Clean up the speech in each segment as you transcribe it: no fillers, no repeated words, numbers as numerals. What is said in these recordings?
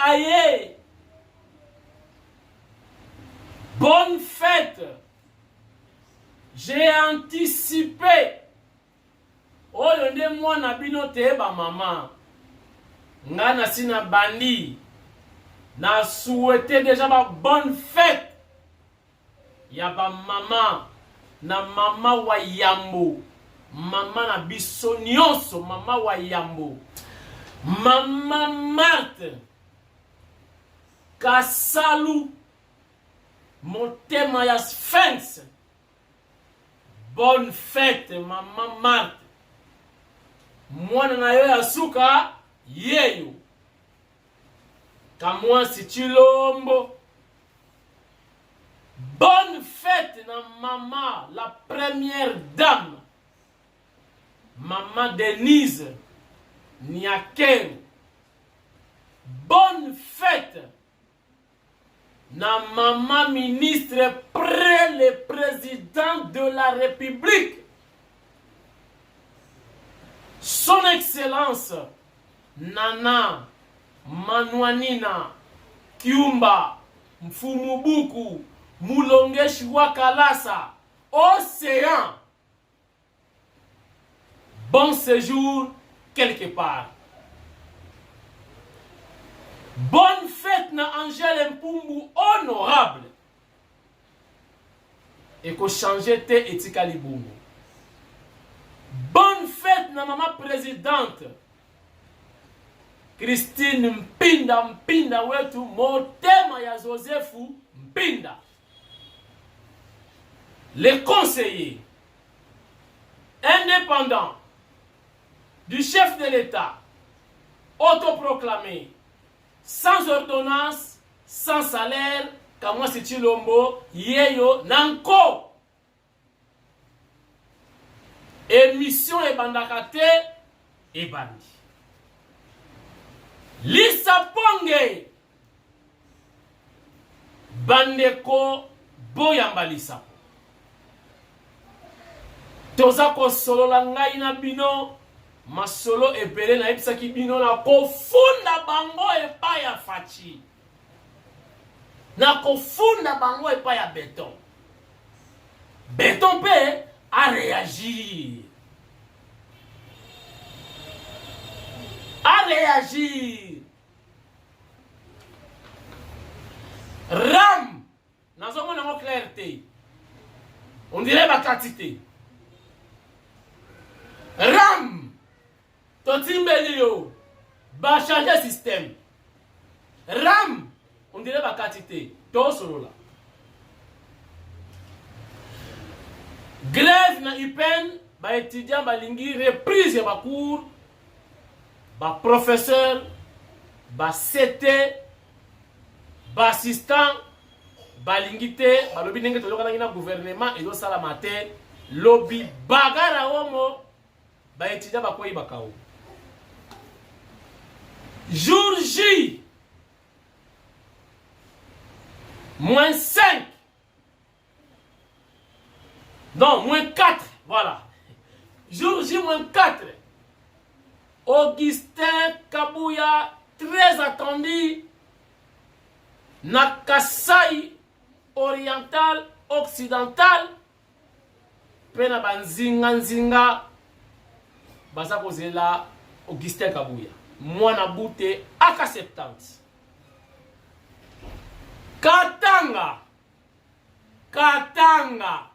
aye. Bonne fête. J'ai anticipé. Oyo nde mwana bino te ba mama. Nga nasi na bandi. Na souhaiter déjà ba bonne fête ya ba mama na mama wa yambo mama na biso nyonso mama wa yambo mama Marthe Kasalu motema ya Sphinx. Bonne fête maman Marthe. Mwana na yo ya suka yeyo. Kamwasi Tshilombo. Bonne fête na maman la première dame. Maman Denise Nyakeru. Bonne fête na maman ministre près le président de la République. Son Excellence Nana Manuanina Kiumba Mfumubuku Mulongeshi wa Kalasa Océan. Bon séjour quelque part. Bonne fête na Angèle Mpumbu honorable. Eko changer te etikali bongo. Bonne fête na maman présidente Christine Mpinda Mpinda wetu motema ya Joseph Mpinda. Les conseillers indépendants du chef de l'État, autoproclamé, sans ordonnance, sans salaire, Kamwasi Tshilombo, yeyo nanko. Émission ebandaka te, ebandi. Lisa Ponge, bandeko boyamba lisapo. Toza kosolola ngai na bino masolo ebele, nayebisaki bino na kofunda bango epai ya Fatshi, na kofunda bango epai ya Beton. Beton mpe a réagir, a réagir. Ram nazomona yango clair te, on dirait bakati te. Ram totimbeli yo bachange système. Ram on dirait bakati te, tosolola. Grève na UPN, ba étudiants balingi reprise ya ba cours, ba professeurs, ba CT, ba assistant balingi te, balobi ndenge toyokanaki na gouvernement ezosalama te. Lobi bagara omo ba étudiants bakwei bakao. Jour J moins 5 non moins 4, voilà, jour J moins 4, Augustin Kabuya très attendu na Kasai oriental occidental mpe na banzinga-nzinga baza kozela Augustin Kabuya mwana bute aka 70. Katanga, Katanga,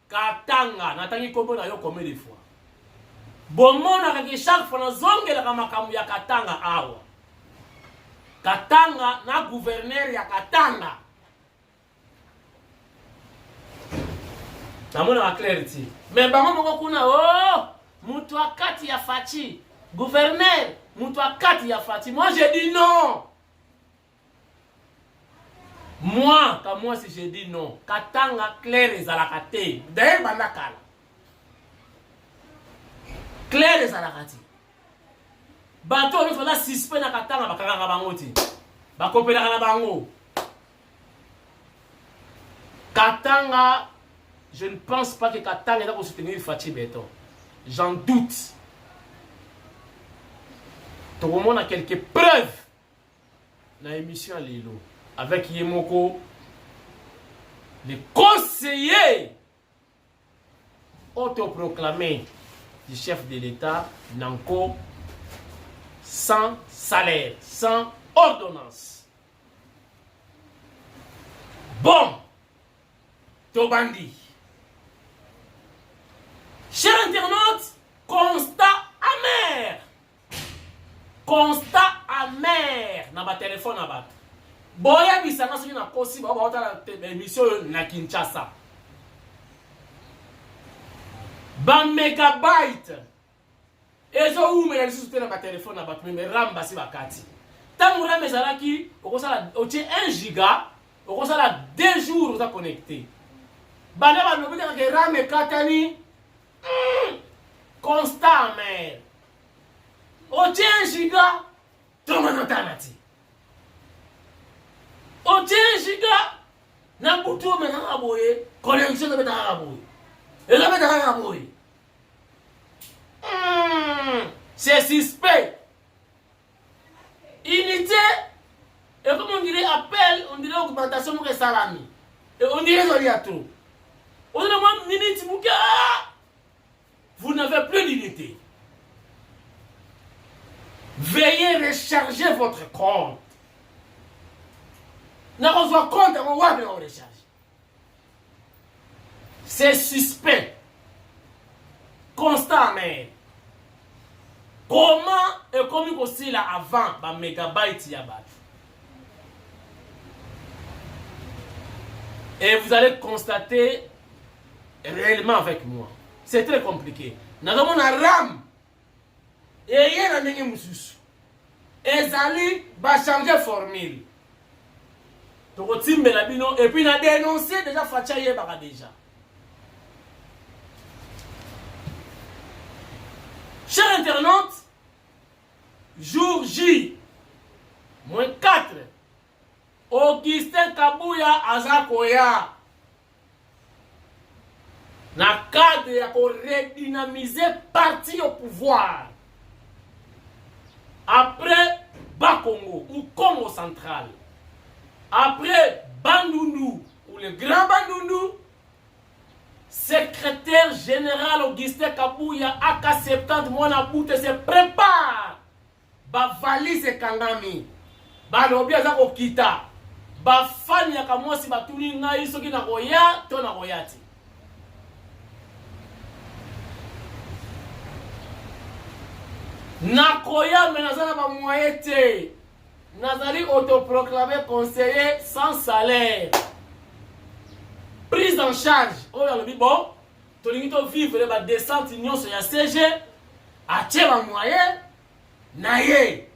Katanga, natangi kombo na yo combien de fois? Bomonaka ke chaque fois nazongelaka makambo ya Katanga awa. Katanga na gouverneur ya Katanga. Namonaka clair ti. Mais bango moko kuna, oh, mutu akati ya Fatshi, gouverneur, mutu akati ya Fatshi. Moi je dis non. Moi, ka moi si je dis non. Katanga clair ezalaka te. D'ailleurs banda kala. Clair ezalaka te. Bato oyo baza suspect na Katanga bakangaka bango te. Bakopelaka na bango. Katanga, je ne pense pas que Katanga eza kosoutenir Fatshi Beton. J'en doute. Tokomona quelques preuves. na émission ya lelo avec ye moko le conseiller autoproclamé du chef de l'État Nanko sans salaire, sans ordonnance. Bon, tobandi. Chers internautes, constat amer. Constat amer na ba téléphone na bato. Boyebisa nga soki nakosi bao baotala émission oyo na Kinshasa. Ba megabyte ezowumela lisusu te na batelefone na bato meme ram basi bakati ntango ram ezalaki okosala otie 1 giga okosala 2 jours oza connecte banda balobi kaka ke ram ekatani constat amer otie 1 giga tongonotana ti otie 1 giga na butu omeka kaka boye connexion ezobeta kaka boye ezobeta kaka boye C'est suspect. Unité ekomi on dirait appel, on dirait augmentation moko esalami. Et on dirait ezali ya trop. Ozali mwa minute moke, vous n'avez plus d'unité. Veuillez recharger votre compte. Nakozwa compte yango wapi na recharge? C'est suspect. Constat amer. Comment ekomi kosila avant ba megabytes ya bato? Et vous allez constater réellement avec moi. C'est très compliqué. Nazomona RAM eye na ndenge mosusu ezali bachange formule tokotimbela bino et puis na dénoncer déjà Fatshi ayebaka déjà. Chers internautes, jour J, moins 4, Augustin Kabuya aza koya na cadre ya ko redynamiser parti au pouvoir après Bakongo ou Congo central, après Bandundu ou le grand Bandundu, secrétaire général Augustin Kabuya AK70 mwana Bute se prépare. Ba valise ekangami. Balobi aza kokita. Ba fan ya Kamwasi batuni ngai soki nakoya to nakoya te. Nakoya me naza na ba moyen te. Nazali autoproclamé conseiller sans salaire. Prise en charge oyo alobi bon tolingi to vivre ba descente nyonso ya CG atie ba moyen na ye.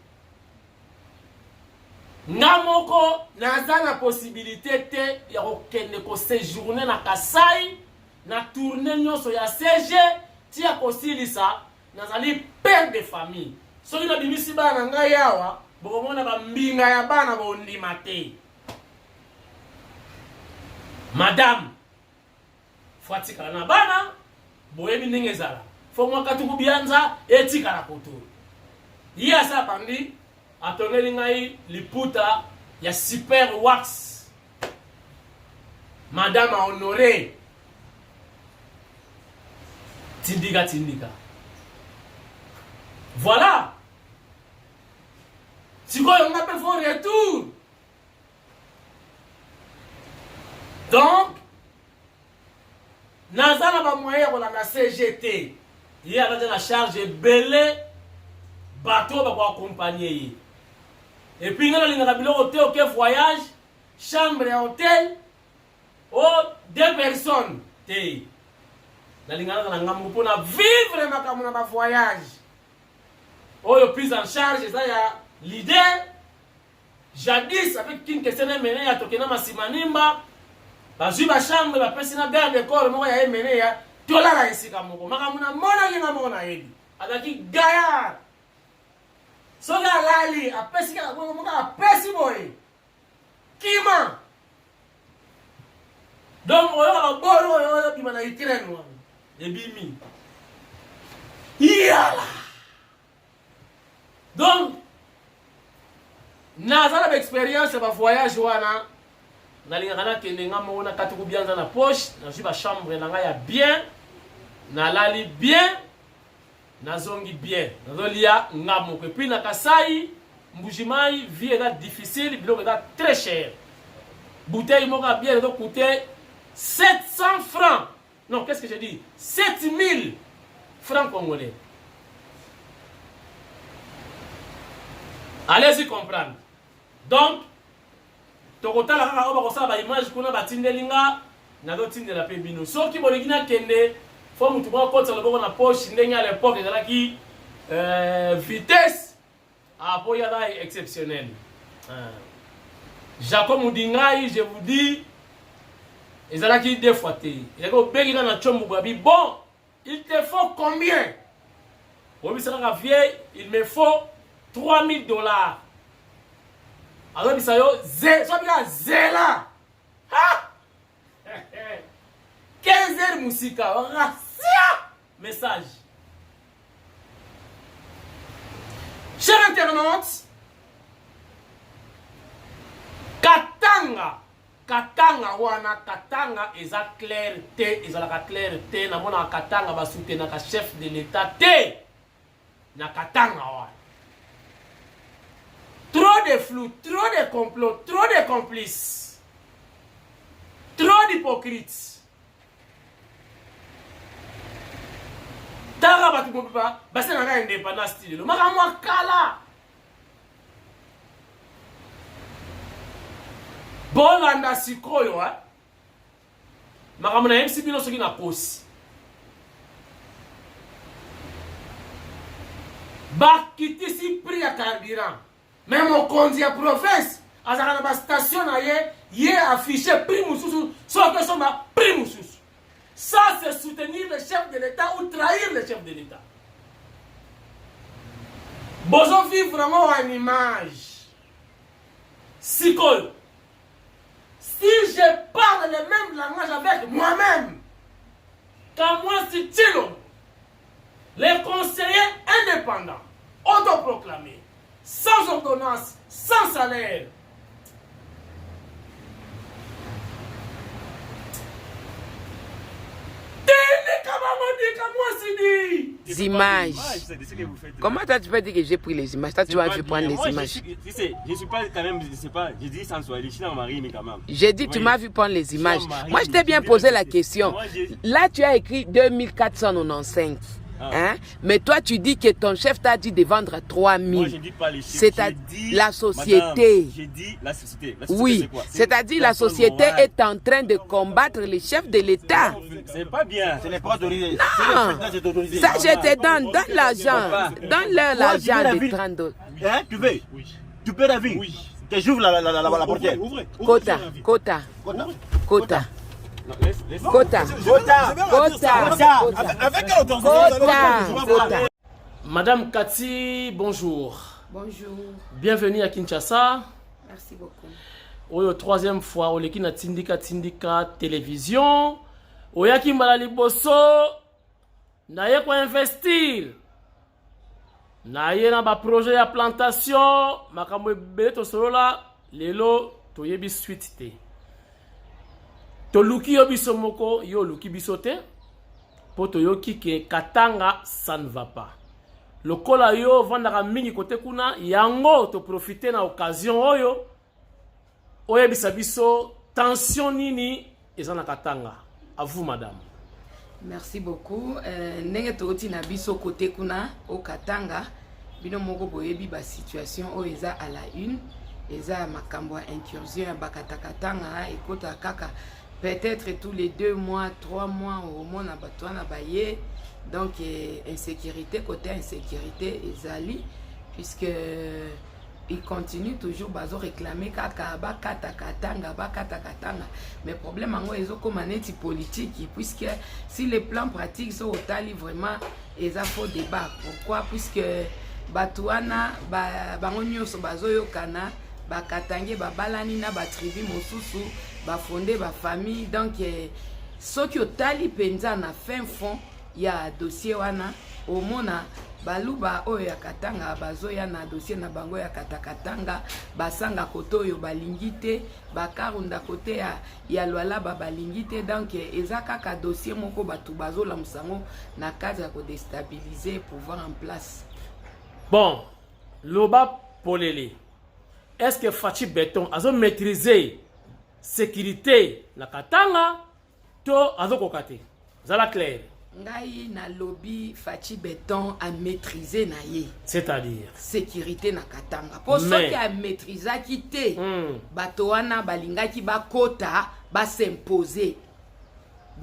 Nga moko naza na possibilité te ya kokende ko séjourner na Kasai na tournée nyonso ya CG ti ya kosilisa. Nazali père de famille, soki nabimisi bana na ngai awa bokomona ba mbinga ya bana bondima te. Madame fo atikala na bana, boyebi ndenge ezala, fo mwa katuku bianza etikala koto. Ye asa abandi atongeli ngai liputa ya super wax. Madame a honoré. Tindika tindika. Voilà. Sikoyo nga pe fo retour. Donc naza na ba moyen ya kolanda CG te. Ye aza na charge ebele bato bako accompagner ye. Et puis nga nalingaka biloko te, oke voyage, chambre ya hotel, oh, deux personnes te. Nalingaka na ngambo mpona vivre makambo na ba voyage. Oyo prise en charge eza ya leader jadis avec King Kester Emeneya, tokenda Masimanimba, bazwi ba chambre bapesi na garde corps moko ya Emeneya, tolala esika moko. Makambo namonaki nga moko nayebi, azalaki gaillard. Soki alali apesi kaka bongo moko, apesi boye kima. Donc oyoka baboro oyo oyo bima na Ukraine wana ebimi yala. Donc naza na ba experience ya bavoyage wana, nalingaka nakende nga moko, nakati kubianza na poche, nazwi bachambre na ngai ya bien, nalali bien, nazongi bien, nazolia nga moko. Epuis na Kasai, Mbujimayi, vie eza difficile, biloko eza très cher. Bouteille moko ya bière ezocoute 700 francs. Non, qu'est-ce que j'ai dit? 7000 francs congolais. Allez-y comprendre. Donc, tokotala kaka oyo bakosala ba image kuna batindeli nga, nazotindela mpe bino. Soki bolingi nakende, fo motu moko akotisa loboko na poche, ndenge à l'époque ezalaki vitesse. Ah, po yala exceptionnel. Ah. Jacob Mudingai, je vous dis, ezalaki deux fois te. Ezalaki obengi nga na chombo babi, bon, il te faut combien? Oyebisa kaka vieille, il me faut 3000 $. Azobisa yo, ze, soki kaka zela. Ha! 15 heures musika, rasia message. Chers internautes, Katanga, Katanga wana, Katanga eza clair te, ezalaka clair te, namonaka Katanga basoutenaka chef de l'État te na Katanga wana. Trop de flou, trop de complot, trop de complices, trop d'hypocrites. Tala bato mobimba basengaka indépendance ti lelo, makambo ya kala. Bolanda sikoyo, eh? Makambo nayebisi bino soki nakosi. Bakitisi prix ya carburant, mais mokonzi ya province azalaka na bastation na ye, ye affiche prix mosusu, soki osomba prix mosusu. Ça, c'est soutenir le chef de l'État ou trahir le chef de l'État. Bozo vivre yango en image. Sikoyo, si je parle le même langage avec moi-même, Kamwasi Tshilombo, les conseillers indépendants, autoproclamés, sans ordonnance, sans salaire, tindika bango di Kamwasi di. Les images. Comment toi tu peux dire que j'ai pris les images? Toi tu C'est m'as pas vu bien. prendre les Moi, je images. Tu sais, je suis pas quand même, je sais pas, je dis sans soirée, je suis dans mari, mais quand même. J'ai dit, tu Oui. m'as vu prendre les Je suis images. en mari, Moi, je t'ai bien je dis posé la la vérité. question. Moi, j'ai- Là, tu as écrit 2495. Ah. Hein? Mais toi, tu dis que ton chef t'a dit de vendre à 3000. Moi, je ne dis pas les chiffres. C'est à Je dis, la société. Madame, j'ai dit la société. La société, Oui, c'est quoi? C'est c'est-à-dire la personne société morale. est en train de combattre les chefs de l'État. C'est pas bien. Ce n'est pas autorisé. Non. C'est autorisé. Ça, je te donne, donne l'argent. Donne-leur Moi, tu veux l'argent la de ville. 30 dollars. Hein, tu veux? Oui. Tu peux la vie? Oui. Que j'ouvre la portière. Ouvrez, ouvrez. Kota, kota, Kota. kota, Non, laisse, laisse. kota, Kota. kota, Kota. Avec quelle autorisation? kota, kota. Madame Cathy, bonjour. Bonjour, Bienvenue à Kinshasa. merci beaucoup. Oyo troisième fois oleki na Tindika Tindika télévision. Oyaki mbala liboso naye koinvestir, naye na baprojet ya plantation, makambo ebele tosolola. Lelo toyebi suite te. Toluki yo biso moko, yo oluki biso te, mpo toyoki ke Katanga ça ne va pas. Lokola yo ovandaka mingi kote kuna, yango toprofite na occasion oyo oyebisa biso tension nini eza na Katanga. À vous, madame. Merci beaucoup. Ndenge touti na biso kote kuna au Katanga, bino moko boyebi ba situation oyo eza à la une, eza makambo ya incursion ya bakatakatanga ekota kaka peut-être tous les 2 mois, 3 mois, omona bato wana baye. Donc insécurité, côté insécurité ezali, puisque il continue toujours bazo réclamer kaka bakata Katanga, bakata Katanga. Mais problème yango ezokóma neti politique, puisque si le plan pratique so otali vraiment, eza faux débat. Pourquoi? Puisque bato wana bango nyonso bazoyokana, bakatange babalani na batribu mosusu, bafonde bafamille. Donc soki otali mpenza na fin fond ya dossier wana, omona Baluba oyo ya Katanga bazoya na dossier na bango ya Katakatanga, basanga kote oyo balingi te, bakarunda kote ya Lualaba balingi te. Donc eza kaka dossier moko bato bazolamusa yango na cadre ya kodestabiliser pouvoir en place. Bon, loba polele, est ce que Fatshi Béton azo maîtriser sécurité na Katanga to azokoka te? Zala clair. Ngai nalobi Fatshi Béton amaîtrise na ye. C'est-à-dire? Sécurité na Katanga, mpo soki amaîtrisaki te, bato wana balingaki bakota, bas'impose.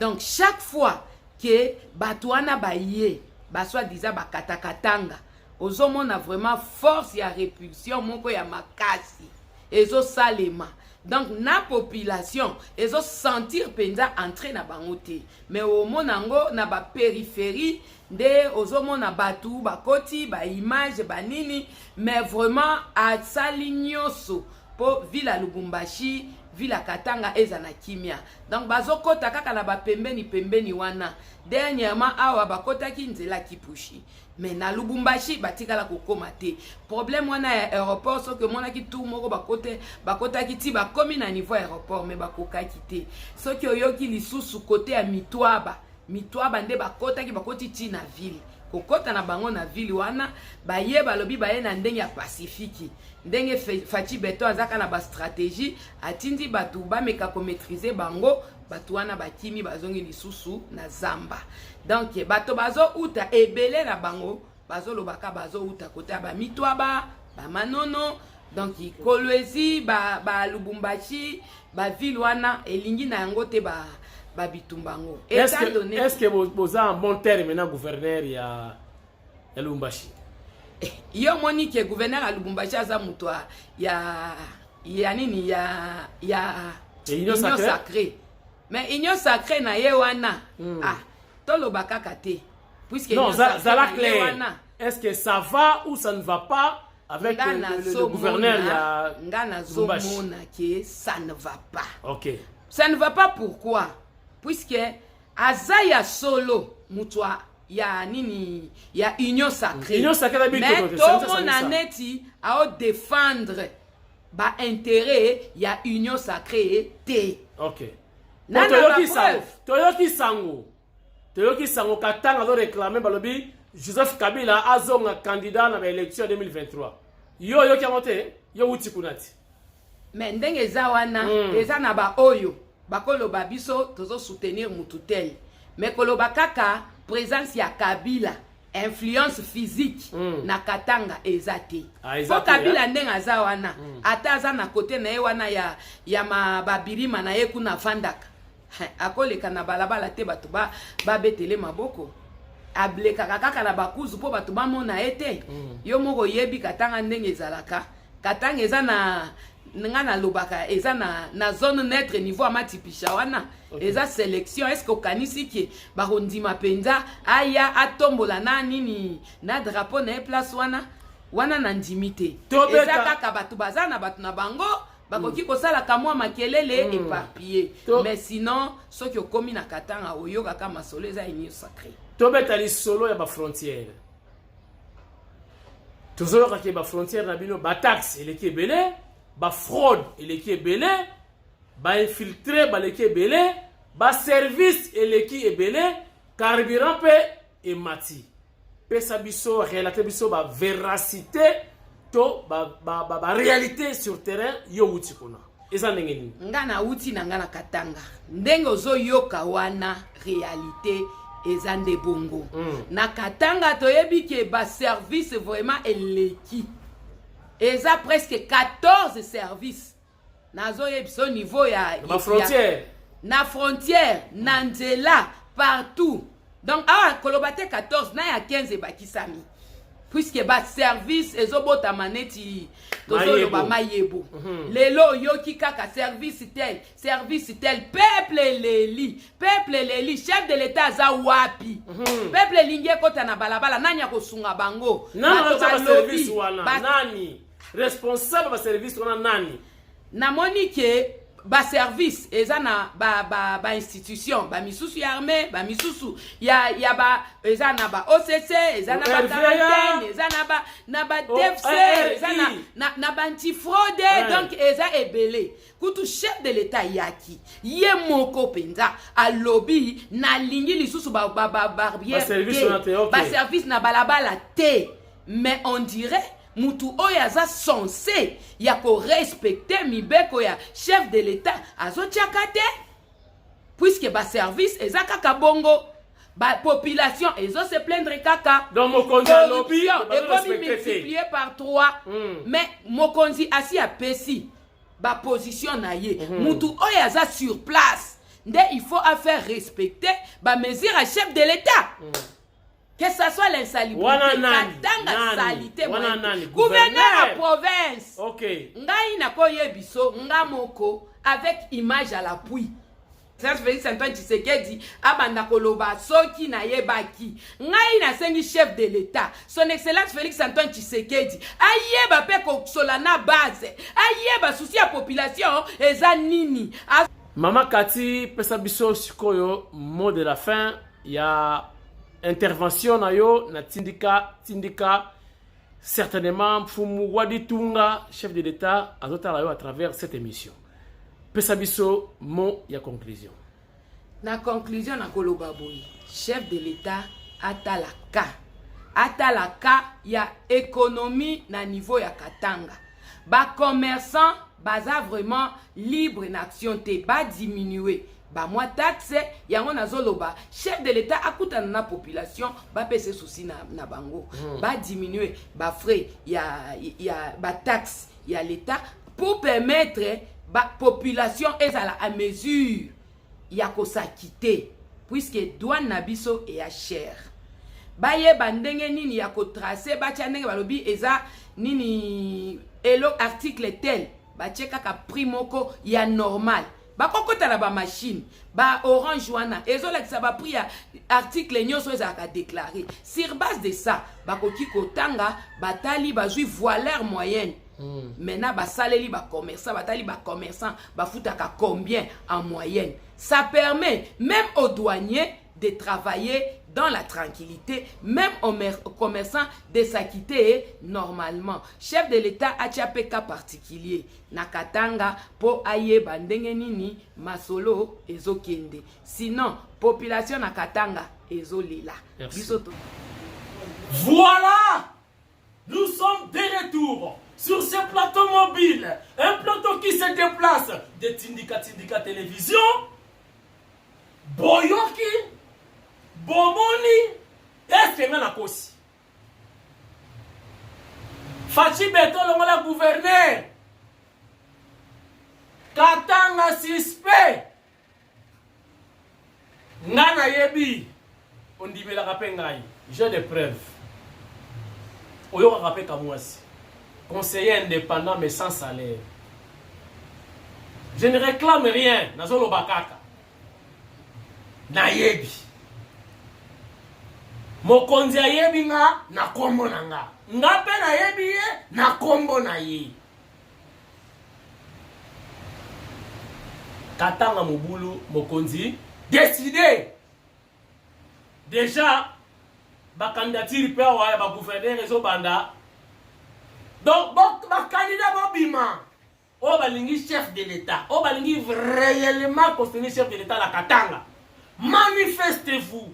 Donc chaque fois ke bato wana baye, basoi-disant bakatakatanga, ozomona vraiment force ya répulsion moko ya makasi ezosalema. Donc na population ezosentir mpenza entrée na bango te, mais omona yango na bapériphérie nde ozomona bato bakoti, baimage, banini. Mais vraiment asali nyonso mpo ville ya Lubumbashi, ville ya Katanga eza na kimia. Donc bazokɔta kaka na bapembeni pembeni wana. Dernièrement awa bakɔtaki nzela Kipushi, mais na Lubumbashi batikala kokóma te. Problème wana ya aéroport, soki omonaki tour moko bakote, bakotaki ti bakomi na niveau ya aéroport, mais bakokaki te. Soki oyoki lisusu kote ya Mitwaba, Mitwaba nde bakotaki, bakoti ti na ville. Kokɔta na bango na ville wana, baye balobi baye na ndenge ya pacifique. Ndenge Fatshi Béton azaka na bastratégie, atindi bato bameka komaîtriser bango, bato wana bakimi, bazongi lisusu na zamba. Donc bato bazouta ebele na bango, bazolobaka bazouta kote ya bamitwaba, bamanono, donc Kolwezi, Balubumbashi, ba baville wana elingi na yango te babitumba yango. Est ce que boza en bon terme na gouverneur ya Lubumbashi? Yo omoni ke gouverneur ya Lubumbashi aza moto ya nini, ya Union sacrée. Mais union sacrée na ye wana, ah, toloba kaka te puisque non, zala clair, est-ce que ça va ou ça ne va pas avec le gouverneur ya Nga nazomona ke ça ne va pas. Ça ne va pas, pourquoi? Puisque aza ya solo moto ya nini, ya union sacrée. Union sacrée. Mais tomona neti aodéfendre baintérêt ya union sacrée te. Toyoki sango Katanga azoréclame, balobi Joseph Kabila azonga candidat na baélection ya 2023. Yo oyoki yango te? Yo wuti kuna ti. Mais ndenge eza wana, eza na baoyo bakoloba biso tozosoutenir mutu tel, mais koloba kaka présence ya Kabila, influence physique na Katanga eza te. Ah, po Kabila ndenge aza wana, ata aza na kote na ye wana ya babirima na ye kuna afandaka, akoleka na balabala te bato babetele maboko. Ablekaka kaka na bakuzu mpo bato bamona ye te. Yo moko oyebi Katanga ndenge ezalaka. Katanga eza na, nga nalobaka eza na zone neutre, niveau ya matipisha wana. Eza sélection. Est ce que okanisi ke bakondima mpenza aya atombola na nini, na drapeau na ye place wana? Wana na ndimi te. Eza kaka bato baza na bato na bango, bakoki kosalaka mwa makelele éparpillé, mais sinon soki okomi na Katanga, oyokaka masolo eza union sacrée. Tobeta lisolo ya bafrontière. Tozoyokaki bafrontière na bino, bataxe eleki ebele, bafraude eleki ebele, bainfiltré baleki ebele, baservice eleki ebele, carburant mpe emati. Pesa biso, relate biso bavéracité to baréalité ba, ba, ba sur terrain. Yo wuti kuna, eza ndenge nini? Nga nauti na nga na Katanga, ndenge ozoyoka wana, réalité eza nde bongo. Na Katanga toyebi ke baservice vraiment eleki, eza presque 14 service. Nazoyebisa niveau ya bafrontière. Na frontière, na nzela, partout. Donc awa koloba te 14 na ya 15 ebakisami, puisque baservice ezobotama neti tozoloba mayebo. Lelo oyoki kaka service tel, service tel. Peuple eleli, peuple eleli. Chef de l'état aza wapi? Peuple elingi ekɔta na balabala, nani akosunga bango? Nani wana? Nani responsable baservice wana? Nani? Namoni ke Baservice eza na bainstitution, ba, ba bamisusu ya armée, bamisusu ya ba, eza na ba OCC, eza na ba quarantaine, eza na ba DFC, eza na baantifraude. Donc eza ebele. Kutu chef de l'État yaki ye moko mpenza alobi: nalingi lisusu babarrière te, baservice na balabala te. Mais on dirait mutu oyo aza censé ya korespecter mibeko ya chef de l'État azotiaka te, puisque baservice eza kaka bongo, bapopulation ezose plaindre kaka. Donc mokonzi alobi ekomi multiplié par 3. Mais mokonzi asi apesi baposition na ye. Mutu oyo aza sur place nde il faut afaire respecter bamesure ya chef de l'État, que ça soit l'insalubrité, Katanga salité, gouverneur ya province. Ngai nakoyebiso nga moko avec image à l'appui. Félix Antoine Tshisekedi abanda koloba soki nayebaki. Ngai nasengi chef de l'État, Son Excellence Félix Antoine Tshisekedi, ayeba mpe kosola na base, ayeba souci ya population eza nini. Mama Kati, pesa biso sikoyo mot de la fin ya intervention na yo na Tindika Tindika. Certainement Mfumu Waditunga, chef de l'État, azotala yo à travers cette émission. Pesa biso mot ya conclusion. Na conclusion, nakoloba boye: chef de l'État atala ka, atala ka ya économie na niveau ya Katanga. Bacommerçant baza vraiment libre na action te, badiminue bamwa taxe. Yango nazoloba, chef de l'État akutana na population, bapesa souci na bango. Badiminue bafrais ya bataxe ya l'État pour permettre bapopulation ezala à mesure ya kosakite, puisque douane na biso eya cher. Bayeba ndenge nini ya kotracer, batya ndenge balobi eza nini, elo article tel, batie kaka prix moko ya normal. Bakokota na bamachine baorange wana ezolakisa baprix ya article nyonso ezalaka déclaré. Sur base de ça, bakoki kotanga, batali, bazwi valeur moyenne. Maintenant basaleli bacommerçant, batali bacommerçant bafutaka combien en moyenne. Ça permet même aux douaniers de travailler dans la tranquillité, même aux commerçants de s'acquitter normalement. Chef de l'État atia mpe cas particulier na Katanga mpo ayeba ndenge nini masolo ezokende, sinon population na Katanga ezolela. Biso to. Voilà, nous sommes de retour sur ce plateau mobile, un plateau qui se déplace de Tindika Tindika Télévision. Boyoki, bomoni, est-ce nga nakosi? Fatshi Béton longola gouverneur Katanga suspect. Nga nayebi ondimelaka mpe ngai, j'ai des preuves. Oyokaka mpe kamwasi, conseiller indépendant mais sans salaire. Je ne réclame rien, nazoloba kaka. Nayebi mokonzi ayebi nga na nkombo na nga, nga mpe nayebi ye na nkombo na ye. Katanga mobulu, mokonzi décide déjà bacandidature mpe awa ya bagouverneur ezobanda. Donc bacandidat bobima, oyo balingi chef de l'État, oyo balingi réellement kosoutenir chef de l'État na Katanga, manifestez-vous,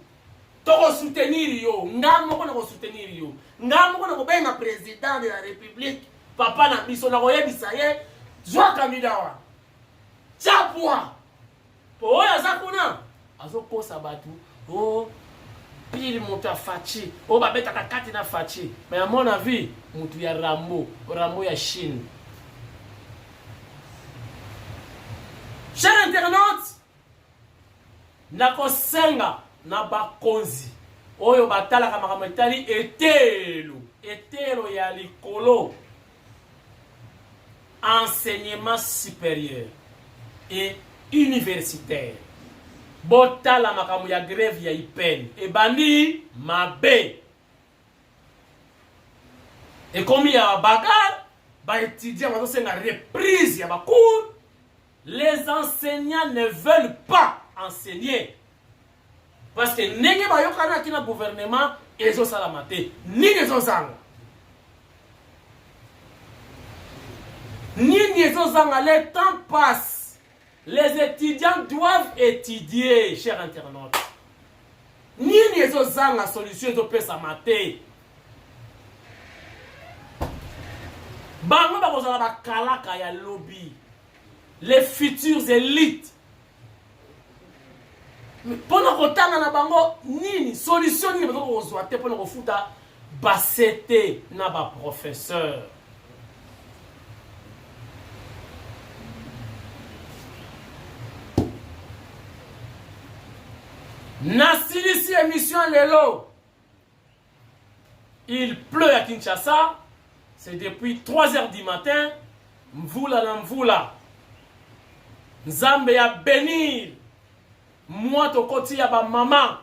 tokosoutenir yo. Nga moko na kosoutenir yo, nga moko na kobenga président de la République, papa na biso, na koyebisa ye: zwa candidat wana, tia poids, po oyo aza kuna azokosa bato. O pile moto ya Fatshi oyo babetaka kati na Fatshi, mais à mon avis motu ya Rambo, Rambo ya Chine. Cher internaute, nakosenga na bakonzi oyo batalaka makambo etali etelo, etelo ya likolo, enseignement supérieur et universitaire, botala makambo ya grève ya IPN. Ebandi mabe, ekomi ya bagarre. Baétudiant bazosenga reprise ya bacours. Les enseignants ne veulent pas enseigner. Parce que ndenge bayokanaki na gouvernement ezosalama te. Nini ezozanga? Nini ezozanga? Le temps passe. Les étudiants doivent étudier, chers internautes. Nini ezozanga solution ezopesama te. Bango bakozala bakalaka ya lobi. Les futures élites. Mpo na kotanga na bango nini solution nini bazoki kozwa te mpo na kofuta basete na baprofesseur. Nasilisi émission lelo. Il pleut à Kinshasa. C'est depuis 3 heures du matin. Mvula na mvula. Nzambe ya bénir. Moi tokoti ya ba mama.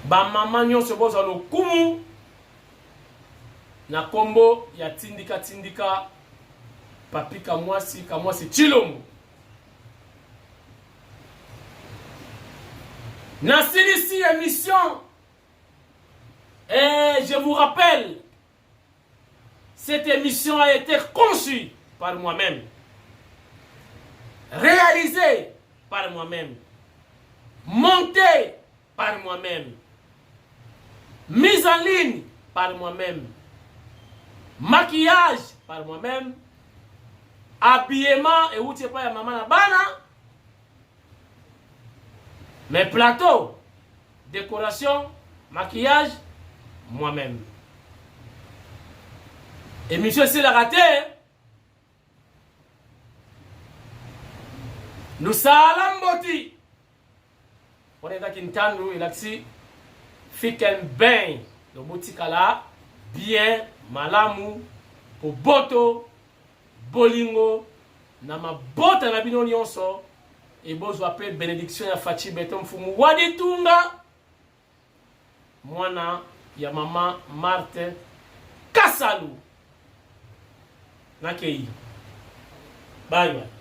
Ba mama nyonso bozwa lokumu na kombo ya tindika tindika Papi Kamwasi Kamwasi Tshilombo. Nasilisi émission et je vous rappelle cette émission a été conçue par moi-même, réalisée par moi-même, montée par moi-même, mise en ligne par moi-même, maquillage par moi-même, habillement euti epai ya mama na bana, mais plateau, décoration, maquillage, moi-même. Émission esilaka te. Lusala mboti wana eza kintandu elakisi fiken bain donc botikala bien malamu boboto bolingo na mabota na bino nyonso ebozwa mpe benediction ya Fatshi Beton Mfumu Waditunga mwana ya mama Marthe Kasalu nakei bye bye.